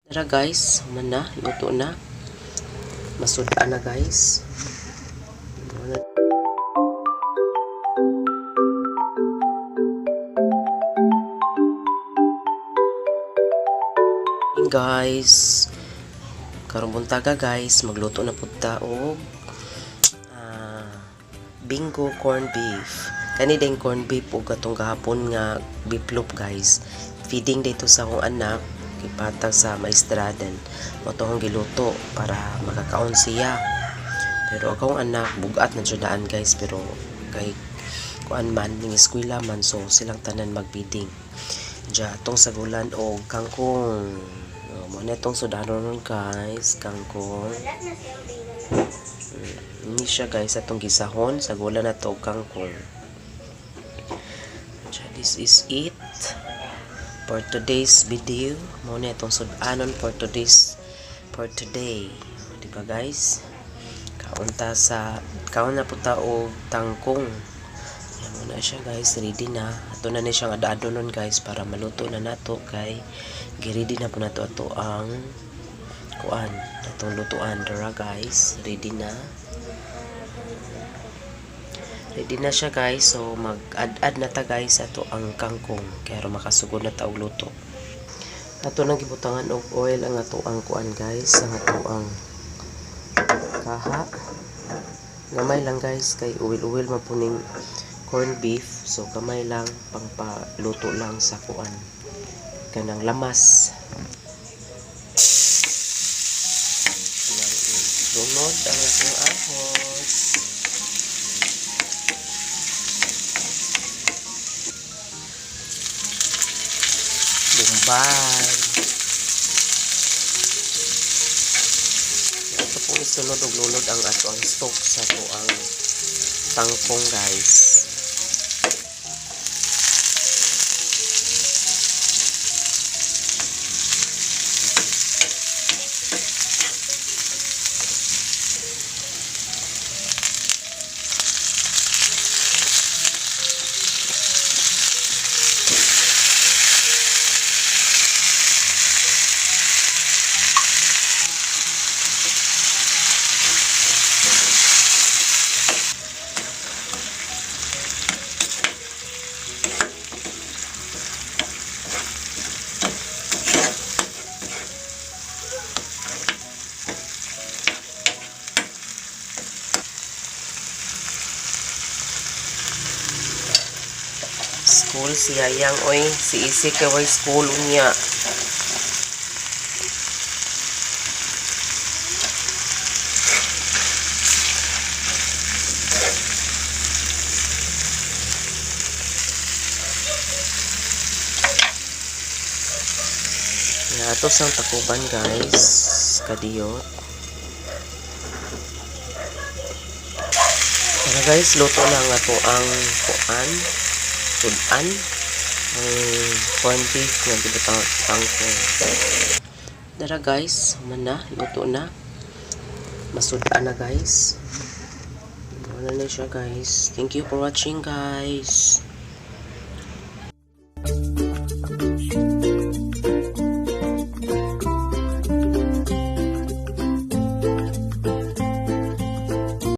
Tara guys, human na, luto na. Masud-an na, guys. Guys, karong buntaga guys, magluto na pud ta og bingo corn beef. Kani din corn beef ug katong gahapon nga beef loaf, guys. Feeding dito sa akong anak, gipatag sa maestradan. Mao to akong giluto para makakaon siya. Pero akong anak bugat na jud daan, guys, pero kay kuan man ning eskwela man, so silang tanan mag-feeding. Diya atong sagulan og kangkong. Oh, mo na itong sudanon guys, kangkong. Ini siya guys, atong gisahon, sagulan na to og kangkong. Diya, this is it for today's video. Mo na itong sudanon for today. Di ba guys? Kaunta sa kaon na po ta og tangkong. Yan mo na siya guys, ready na. Ato na ni siyang adadonon guys para maluto na nato kay gi-ready na po nato ato ang kuan, atong lutuan dara guys, ready na. Ready na siya guys, so mag-add-add na ta guys ato ang kangkong kay aron makasugod na ta og luto. Ato nang gibutangan og oil ang ato ang kuan guys, ang ato ang kaha. Gamay lang guys kay uwil-uwil man po ning corn beef, so gamay lang pangpaluto lang sa kuan kanang lamas. Nang lunod ang atong ahos. Bombay. Ato pong isunod og lunod ang ato ang stock sa ato ang tangkong guys. School si Yayang oy, si Isi kay way school unya. Ya, ato sang takuban guys, kadiyot. Tara guys, luto na nga to ang kuan, sudan, ang corn beef nga gibutang kangkong. Tara guys, human na, luto na. Masudan na guys. Wala na siya guys. Thank you for watching guys.